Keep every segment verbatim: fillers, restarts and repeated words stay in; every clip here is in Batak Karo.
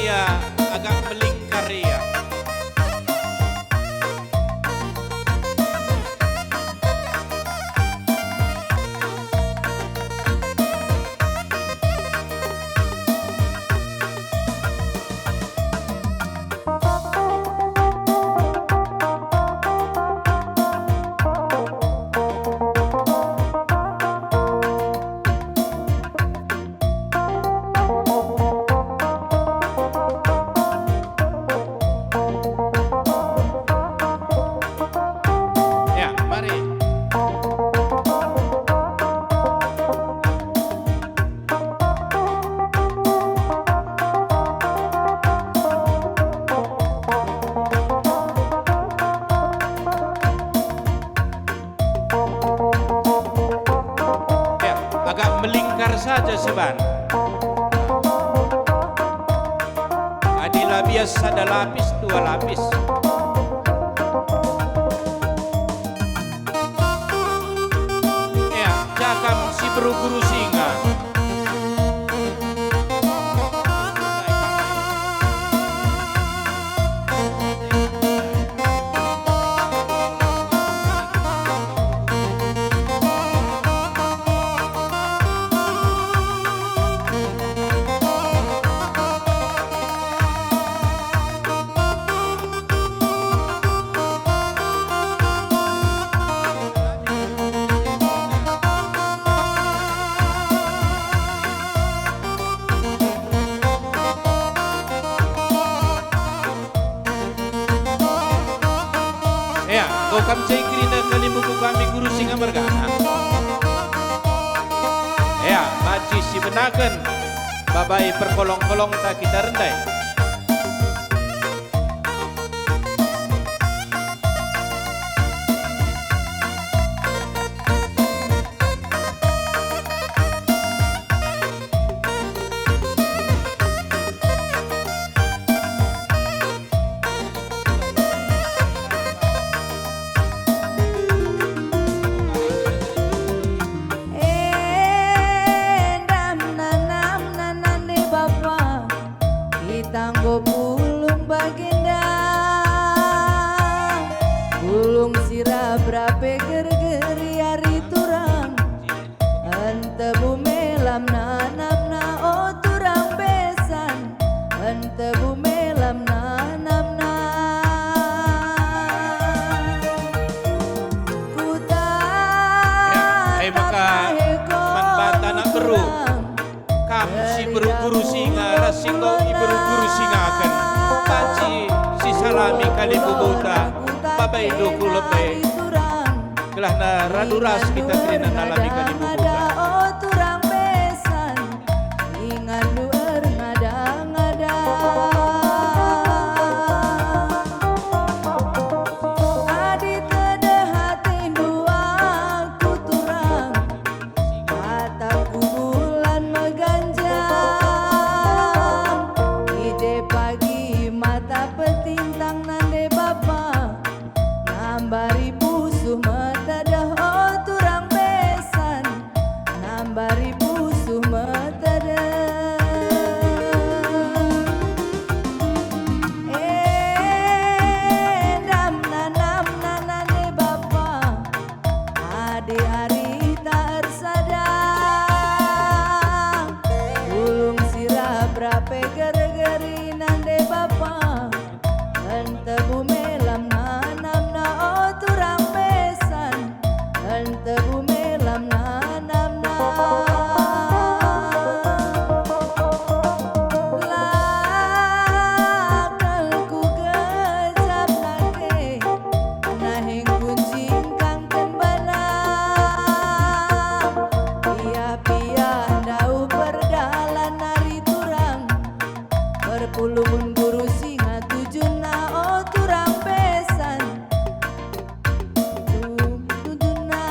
Ia agak melingkar ia. Ya, mari. Ya, agak melingkar saja si bana. Adi la bias sada lapis, dua lapis. Ya, cakap si beru-beru singa. Ea, enggo kam nca kerina kalimbubu kami guru singa mergana. Ea, banci sibenaken, babai perkolong-kolongta kita rendai. Enda menanam-nanam nande bapa, kita enggo pulung bagenda. Pulung si rap-rap pe gergeri ari turang. Entebu melam nanamna, o turang besan, entebu melam nanamna. Kuta. Ya, e maka man banta anak beru. Kam si beru-beru singa ras si enggo iberu-beru singaken, banci sisalami kalimbubuta, babaindu ku lebe. Gelahna radu ras kita kerina nalami kalimbubuta. O turang besan, ingandu erngada-ngada. Adi tedeh atendu aku turang, atapku bulan meganjang, i je pagi mata petintang nande bapa. Nambari pusuh metedeh, o turang besan, nambari pusuh metedeh. Enda menanam nande bapa, adi arihta ersada, pulung si rap-rap pe gergeri nande bapa. Entebu melam nanamna, o turang besan, entebu melam nanamna. La kal kugejap nangke, nahe nggunjingkangken bana. Piah-piah ndauh perdalan ari turang, perpulungen guru singa tujunna, o turang besan. Tujunna.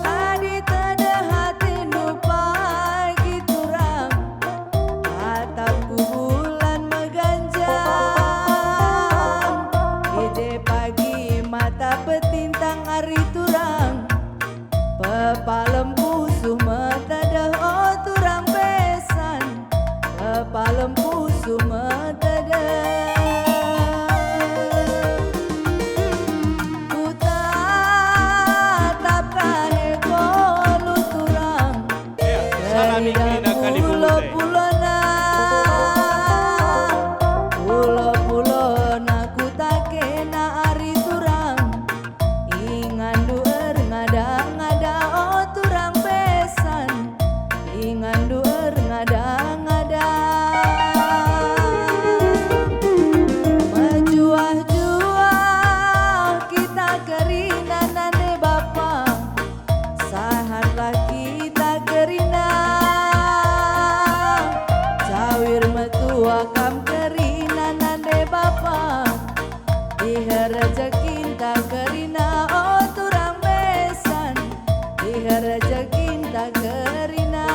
Adi tedeh atendu pagi turang, atapku bulan meganjang, i je pagi mata petintang ari turang. Pepalem pusuh metedeh, o Iha rejekinta kerina, o turang mesan, iha rejekinta kerina.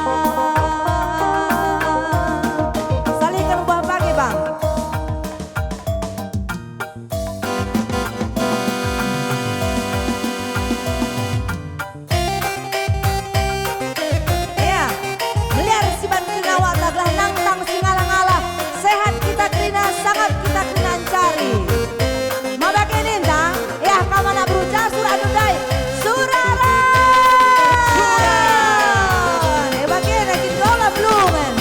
Salihken ubah page, Bang. Ya, meliar siban kerina wata gelah nangtang si ngalah-ngalah. Sehat kita kerina, sangat kita kerina ncari. Maba ke ninta, ya, kam anak beru Jasur adu ndai. Suraron! Suraron! E bage na kin dola belungen.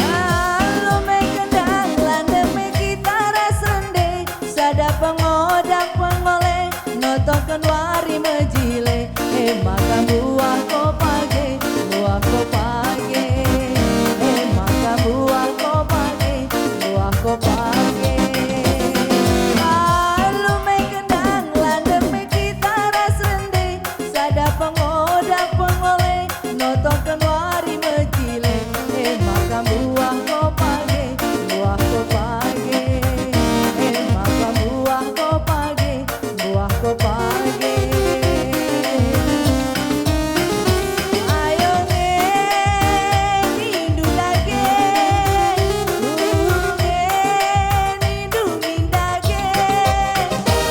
Alu me kendang, landem me kita ras rende, sada pengodang pengole, notoken wari mejile, e maka mbuah ko page, mbuah ko page, e maka mbuah ko page, mbuah ko page. Alu me kendang, landem me kita ras rende, sada pengodang pengole, notoken wari mejile, e maka mbuah ko page, mbuah ko page, e maka mbuah ko page, mbuah ko page. Ayo nge nindu dage, uh, nge nindu minda ge.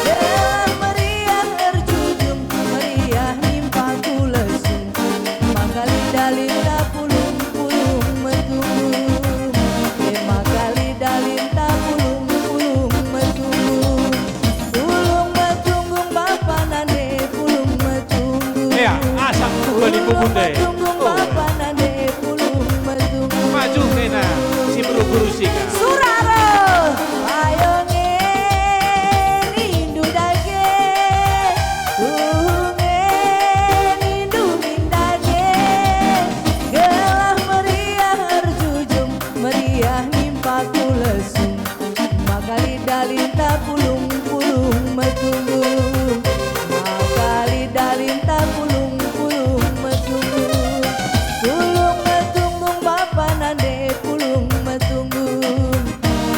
Gelah meriah erjujung, meriah nimpa ku lesung. Maka lit dalinta pulung-pulung metunggung. E maka lit dalinta pulung-pulung metunggung. Pulung metunggung bapa nande pulung metunggung. Ea, asap tuga di pupute. Pulung metunggung bapa nande pulung metunggung. Maju kena si beru-beru singa. Suraron, ayo nge nindu dage, tuhu nge nindu minda ge. Gelah meriah erjujung, meriah nimpa ku lesung. Maka lit dalinta pulung-pulung metunggung. Maka lit dalinta pulung-pulung metunggung. Pulung metunggung bapa nande pulung metunggung.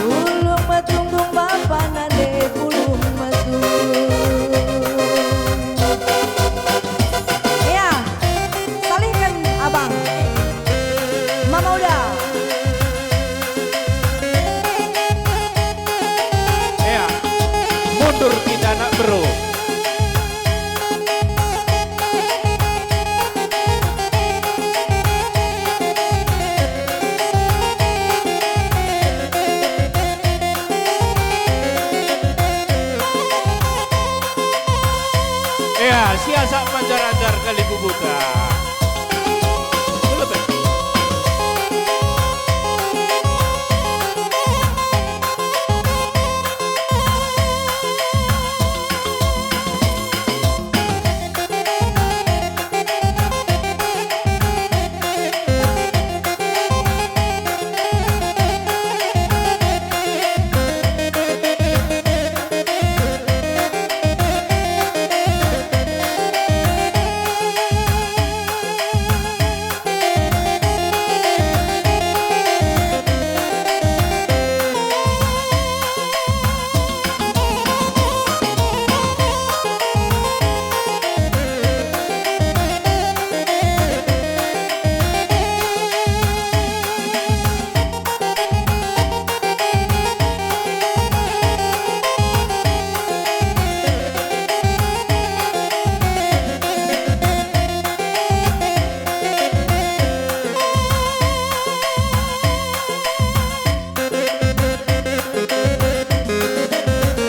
Pulung metunggung bapa nande pulung metunggung. Ya. Salihken, Abang. Mama Uda. Ea, mundur kita anak beru. Ea, siasak manjar-anjar kali kubuka. Lebih.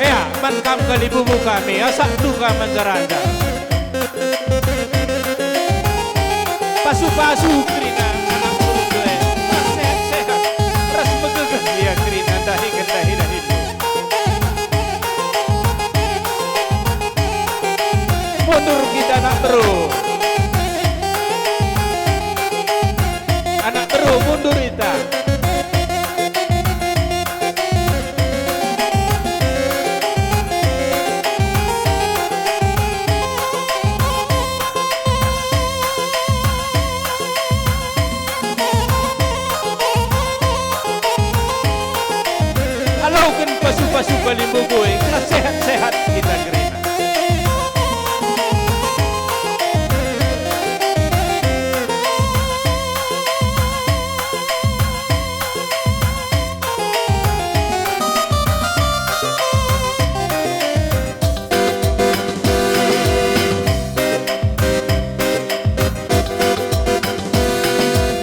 Ea, man kam kali bubu kami, asak tuga manjar-anjar. Pasu-pasu kerina anak muda e, ras sehat-sehat, ras megegeh ia kerina ndahiken dahi-dahindu. Mundur kita anak beru. Anak beru, mundur. Turita. Aloken pasu-pasu kalimbubu e, gelah sehat-sehat kita kerina.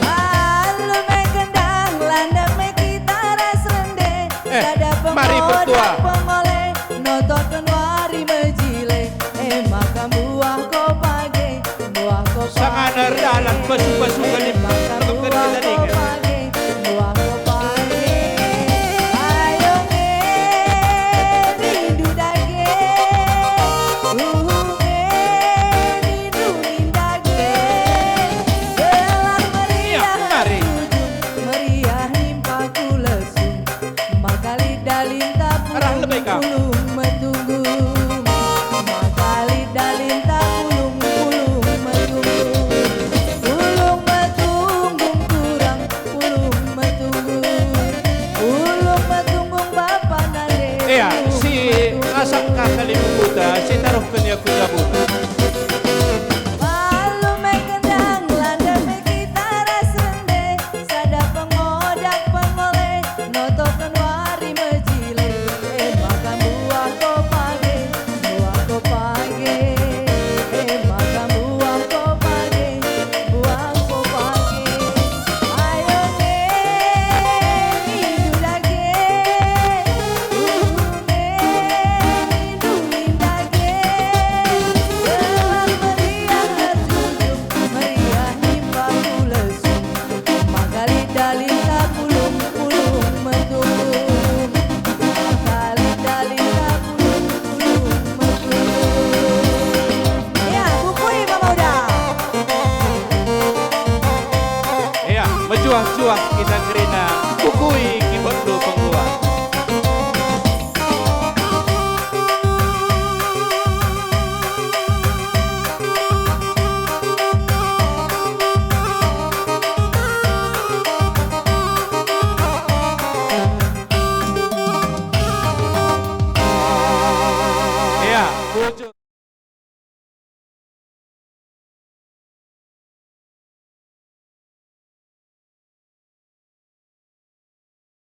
Alu me kendang, landap me kita ras rende. Eh, sada mari pengoda pengole, notoken wari mejile, e maka mbuah ko page, mbuah ko page. Sangana erdalan pasu-pasu kalimbubu, e maka mbuah ko page, mbuah ko page. Ayo nge, rindu dage, uhu nge, rindu ninda ge. Gelah meriah, iya, mari. Meriah nimpa ku lesung, maka lit dalinta pulung, pulung metunggung. Maka lit dalinta pulung, pulung metunggung. Pulung metunggung turang, pulung metunggung. Pulung metunggung bapa nande. Iya, si asangka kalimbubuta, si taruhken ia ku jabuna. Alu me kendang, landap me kita ras rende, sada pengoda pengole, notoken wari mejile, e maka mbuah ko page, mbuah ko page, e maka mbuah ko page, mbuah ko page. Ayo nge, nindu dage, uhu nge, nindu ninda ge, gelah meriah erjujung, meriah nimpa ku lesung. Maka lit dalinta pulung-pulung metunggung. Maka lit dalinta pulung-pulung metunggung. Ya, bukui Mama Uda. Ya, mejuah-juah kita kerina, bukui keyboard tu pengguat.